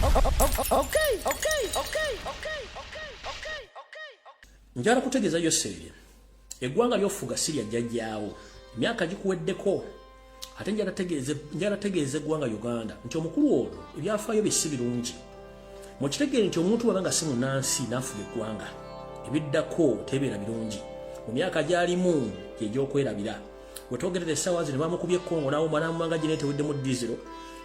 Okay. Njala kutegeeza Yoseeri, eggwanga lyofuga si lya jjajjaawo, emyaka gikuweddeko. Ate njala tegeeza eggwanga Uganda nti omukulu ono ebyafaayo bye si birungi. Mukitegeere nti omuntu bw'aba nga si munnansi n'afuga eggwanga, ebiddako tebeera birungi. Mu myaka gy'alimu gyegy'okwerabira. Wetwogerera essaawa zino, bamukubye ekkongo n'awoma n'amumanga gine teweddemu dizero.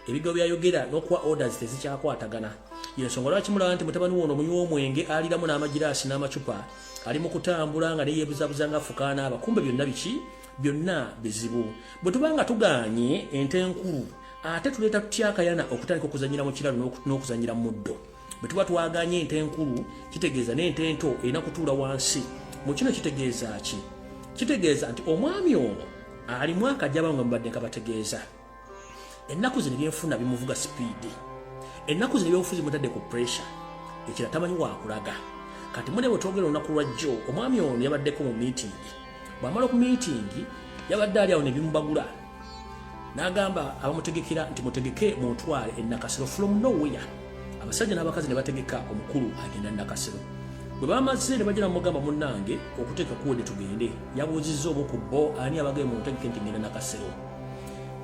Ebigambo byayogera n'okuwa orders tezikyakwatagana. Yensonga lwaki mulaba nti mutabani wono omunywi w'omwenge, aliramu n'amagiraasi n'amacupa, ali mu kutambula nga neyeebuzabuza nga afukaana aba. Kumbe byonna biki? Byonna bizibu. Bwe tuba nga tuganye ente enkulu, ate tuleeta tutya akayana okutandika okuzanyira mu kiralo n'okuzanyira mu muddo? Bwe tuba twaganye ente enkulu, kitegeeza n'ente ento erina kutuula wansi. Mu kino kitegeeza ki? Kitegeeza nti omwami ono alimu akajaba nga mubadde nkabategeeza. Ennaku zino ebyenfuna bimuvuga speed, ennaku zino ebyobufuzi mutadde ku pressure, ekira tamanyi wakulaga. Kati mune bwe twogera olunaku lwajjo, omwami ono yabaddeko mu meeting. Bw'amala ku meeting, yabadde ali awo ne bimubagula, n'agamba abamutegekera nti mutegeke muntwale e Nakasero. From nowhere, abasajja n'abakazi ne bategeka, omukulu agenda Nakasero. Bwe bamaze ne bagira mugamba, munnange, okuteeka kuwedde, tugende. Yabuuzizza omu ku bo, ani abagaye muntegeke nti ngenda Nakasero?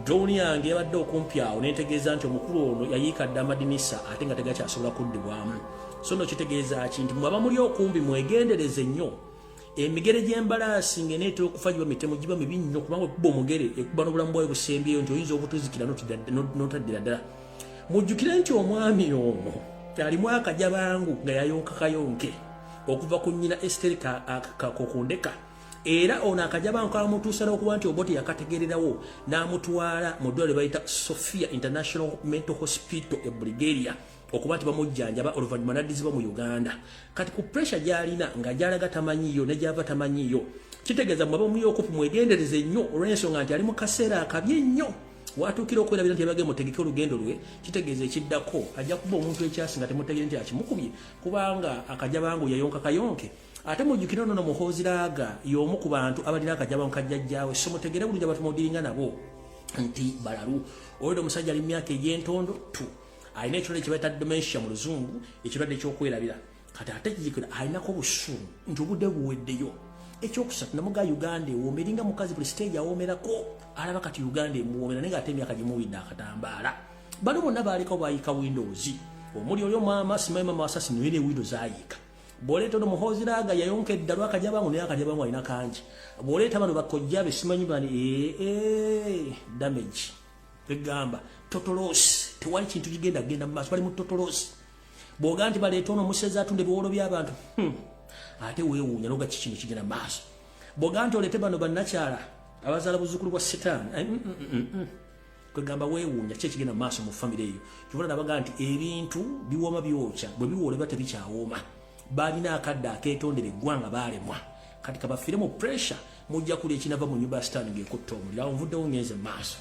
Drone yange yabadde okumpi awo nentegeeza nti omukulu ono yayiika dda amadinisa ate nga tegakyasobola kuddibwamu. So no kitegeeza ki? Nti mwaba muli okumbi, mwegendereze nnyo. Emigere gy'embalaasi ng'eneetera okufa giba mitemu, giba mibi nnyo, kubanga okuba omugere ekuba n'obulamu bwayo busembyeyo nti oyinza obutuzikira n'otaddira ddala. Mujjukire nti omwami ono alimu akajabangu nga yayonka kayonke okuva ku nnyina Esiteri Kakokundeka. Era ono akajabangu kamutuusa n'okuba nti Obote yakategererawo n'amutwala mu ddwaliro bayita Sophia International Mental Hospital e Bulgaria okuba nti bamujjanjaba, oluvannyuma n'addizibwa mu Uganda. Kati ku pressure gy'alina nga gy'alaga tamanyiyo ne gy'ava tamanyiyo, kitegeeza mwe abamuli okupu mwegendereze nnyo, olw'ensonga nti ali mu kaseera akabi ennyo watuukira okwerabira nti yabage mutegeke olugendo lwe. Kitegeeza ekiddako ajja kuba omuntu ekyasi nga temutegere nti akimukubye, kubanga akajabangu yayonka kayonke. Ate mujjukire ono no Muhoozi Raaga y'omu ku bantu abalina akajabangu kajjajjaawe. So mutegere bulungi abatumudiringa nabo nti balalu. Olwedde omusajja ali mu myaka egy'entondo tu, alina ekirwadde kye bayita dementia mu Luzungu, ekirwadde ekyokwerabira. Kati ate kijikira alinako obusungu nti obudde buweddeyo. Ekyokusatu, namuga Uganda ewooma, eringa mukazi, buli stage awoomerako. Alaba kati Uganda emuwoomera, naye ngaate emyaka gimuwidde akatambaala. Bano bonna baalekawo bayiika windows, omuli oli omwama simanyi mama wasasi naye ne windows ayiika. Bw'oleeta ono Muhoozi Raaga yayonka edda lwakajabangu, naye akajabangu alina kangi. Bw'oleeta bano bakojja be simanyi bani, ee damage egamba total loss. Tewali kintu kigenda kugenda mu maaso, bali mu total loss. Bw'ogaa nti baleeta ono omusezi atunda ebiwolo by'abantu, ate weewuunya noga ki kino kigenda mu maaso. Bw'ogaa nti oleete bano bannakyala abazaala buzukulu bwa sitaani, kwegamba weewuunya ki ekigenda mu maaso mu famire eyo. Kivula nabagaa nti ebintu biwooma byokya, bwe biwoola biba tebikyawooma. Balina akadde akeetondera eggwanga, baalemwa. Kati kabafiire mu pressure, mujja kulya ekinava mu nyumba ya sitaani ng'ekutta omuliro. Awo nvuddewo, ngenze mu maaso.